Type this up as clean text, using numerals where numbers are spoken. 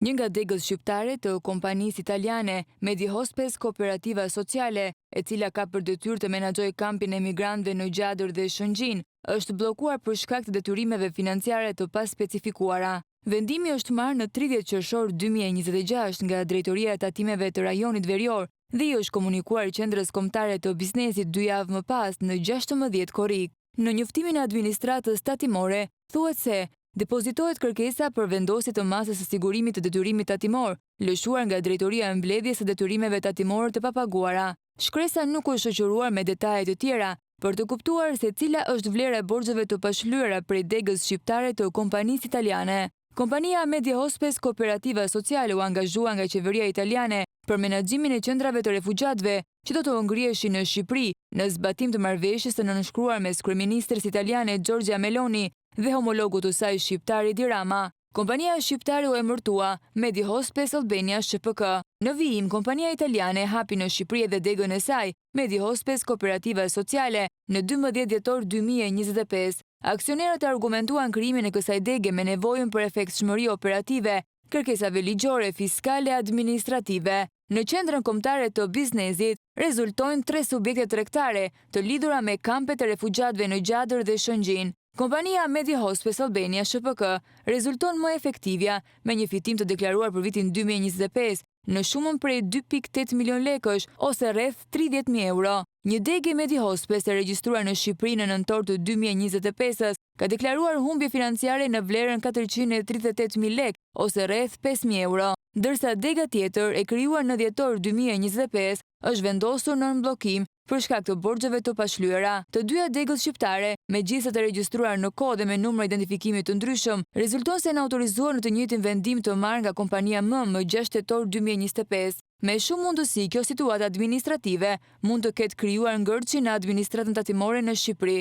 Një nga degët shqiptare të kompanisë italiane Medihospes Cooperativa Sociale, e cila ka për detyrë të menaxhojë kampin e emigrantëve në Gjadër dhe Shëngjin, është bllokuar për shkak të detyrimeve financiare të paspecifikuara. Vendimi është marrë në 30 qershor 2026 nga Drejtoria e Tatimeve të Rajonit Verior dhe i është komunikuar Qendrës Kombëtare të Biznesit dy javë më pas, në 16 korrik. Në njoftimin e administratës tatimore, thuhet se depozitohet kërkesa për vendosje të masës së sigurimit të detyrimit tatimor, lëshuar nga Drejtoria e Mbledhjes së Detyrimeve Tatimore të Papaguara. Shkresa nuk është shoqëruar me detaje të tjera për të kuptuar se cila është vlera e borxheve të pashlyera prej degës shqiptare të kompanisë italiane. Kompania Medihospes Cooperativa Sociale u angazhua nga qeveria italiane për menaxhimin e qendrave të refugjatëve që do të ngriheshin në Shqipëri, në zbatim të marrëveshjes së nënshkruar mes kryeministres italiane Giorgia Meloni dhe homologut të saj shqiptar Edi Rama. Kompania shqiptare u emërtua Medihospes Albania SHPK. Në vijim, kompania italiane hapi në Shqipëri edhe degën e saj, Medihospes Cooperativa Sociale, në 12 dhjetor 2025. Aksionerët argumentuan krijimin e kësaj dege me nevojën për efektshmëri operative, kërkesave ligjore, fiskale e administrative. Në Qendrën Kombëtare të Biznesit rezultojnë tre subjekte tregtare të lidhura me kampet e refugjatëve në Gjadër dhe Shëngjin. Kompania Medihospes Albania SHPK rezulton më efektivja, me një fitim të deklaruar për vitin 2025 në shumën prej 2.8 milion lekësh ose rreth 30.000 euro. Një degë e Medihospes e regjistruar në Shqipëri në nëntor të 2025-ës ka deklaruar humbje financiare në vlerën 438.000 lekë ose rreth 5.000 euro. Ndërsa dega tjetër e krijuar në dhjetor 2025 është vendosur në bllokim për shkak të borxheve të pashlyera. Të dyja degët shqiptare, megjithëse të regjistruar në kohë dhe me numra identifikimi të ndryshëm, rezulton se janë autorizuar në të njëjtin vendim të marrë nga kompania M më 6 tetor 2025. Me shumë mundësi, kjo situatë administrative mund të ketë krijuar ngërçin në administratën tatimore në Shqipëri.